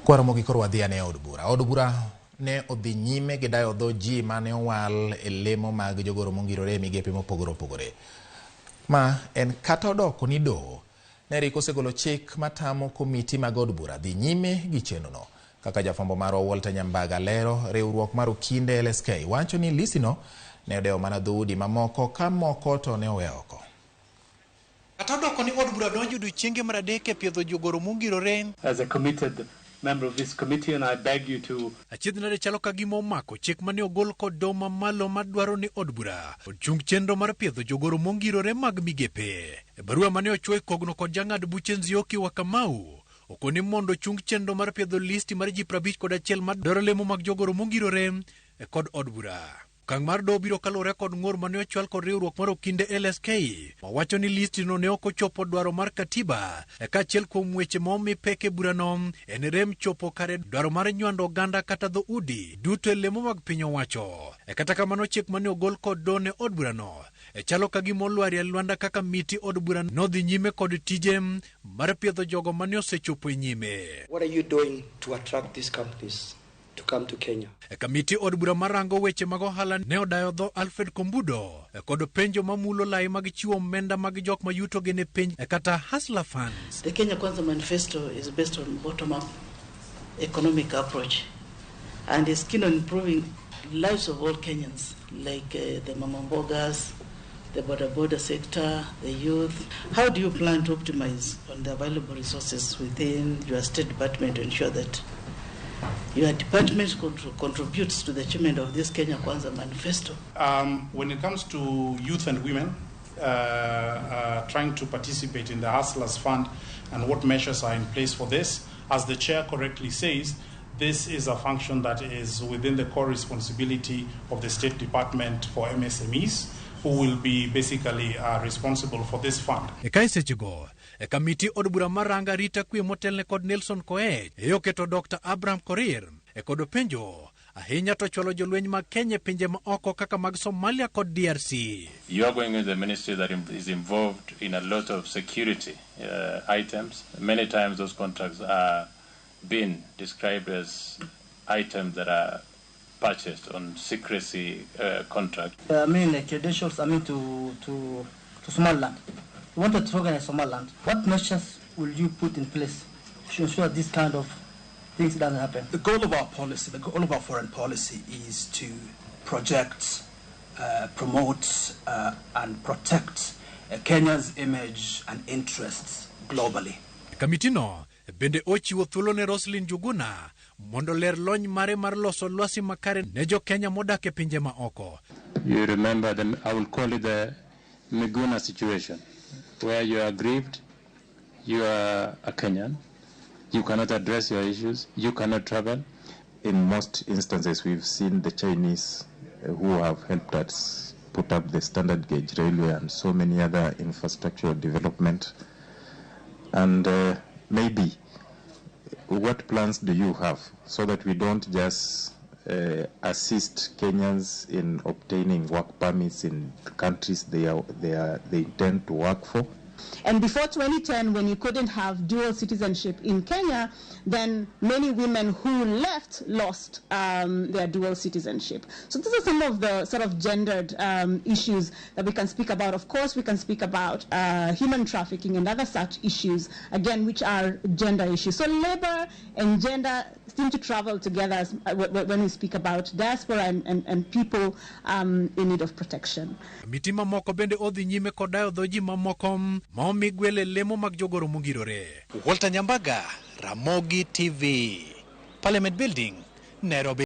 Kwaromo gi koro wadhi ane e od bura. Od bura ne odhi nyime gi dayo dho ji mane owal e lemo mag jogoro mongirore e migepe mopogore opogore. Ma en kata odoko ni doho ne rik osegolo chik matamo komiti mag od bura dhi nyime gi chenrono. Kaka jafwambo marwa Walter Nyambaga lero, riwruok mar Okinde LSK wacho ni lisino ne odewo mana dhoudi mamoko ka moko to ne owe oko. Kata odoko ni od bura donjo odiochienge mar adek e piedho jogoro mongirore. As a committed member of this committee, and I beg you to Achiedh nade chalo ka gima omako chik mane ogol kod doho mamalo madwaro ni od bura ochung chenro mar piedho jogoro mongirore mag migepe. E barua mane ochwo e kogno kod jang'ad buche Nzioki wa Kamau, okoni mondo ochung chenro mar piedho listi mar ji 51 madwaro lemo mag jogoro mongirore kod od bura. Okang' mar doho biro kaluwore kod ng'ur mane ochwal kod riwruok mar Okinde LSK mawacho ni listino ne ok ochopo dwaro mar katiba. Kaachiel kuom weche ma omi pek e burano en rem chopo kare dwaro mar nywando oganda kata dhoudi duto e lemo mag piny owacho. Kata kamano chik mane ogol kod doho ne od burano chalo ka gima olwarie lwanda kaka miti od bura nodhi nyime kod tije mar piedho jogo mane osechopo e nyime. What are you doing to attract these companies to come to Kenya? Kamiti od bura marango weche mag ohala ne odayo dho Alfred Kombudo kod penjo mamulo lai mag chiwo omenda mag jok ma yutogi ni piny kata Hustler Funds. The Kenya Kwanza Manifesto is based on bottom-up economic approach and is keen on improving lives of all Kenyans, like the mama mbogas, the boda boda sector, the youth. How do you plan to optimize on the available resources within your state department to ensure that your department contributes to the achievement of this Kenya Kwanza Manifesto? When it comes to youth and women trying to participate in the Hustlers Fund and what measures are in place for this, as the chair correctly says, this is a function that is within the core responsibility of the State Department for MSMEs, who will be basically responsible for this fund. E kae sechego, e kamiti od bura maranga arita kwe motelne kod Nelson Koech e oketo Dr. Abraham Korir e kod penjo ahinya to chwalo jolweny mag Kenya e pinje ma oko kaka mag Somalia kod DRC. You are going into the ministry that is involved in a lot of security items. Many times those contracts are being described as items that are purchased on secrecy contract. I mean, credentials, I mean, to Somaliland. You wanted to organize Somaliland. What measures will you put in place to ensure this kind of things doesn't happen? The goal of our policy, the goal of our foreign policy is to project, promote, and protect Kenya's image and interests globally. Kamitino bende ochiwo thuolo ne Roslyn Njuguna mondo ler lony mare mar loso lwasi makare ne jo Kenya modak e pinje ma oko. You remember, the, I will call it the Miguna situation, where you are aggrieved, you are a Kenyan, you cannot address your issues, you cannot travel. In most instances, we've seen the Chinese who have helped us put up the standard gauge railway and so many other infrastructural development. And maybe, what plans do you have so that we don't just assist Kenyans in obtaining work permits in countries they intend to work for? And before 2010, when you couldn't have dual citizenship in Kenya, then many women who left lost their dual citizenship. So these are some of the sort of gendered issues that we can speak about. Of course, we can speak about human trafficking and other such issues, again, which are gender issues. So labor and gender seem to travel together as, when we speak about diaspora and people in need of protection. Kamiti mamoko bende odhi nyime kod dayo dho ji mamoko ma omi gwel e lemo mag jogoro mongirore. Walter Nyambaga, Ramogi TV, Parliament Building, Nairobi.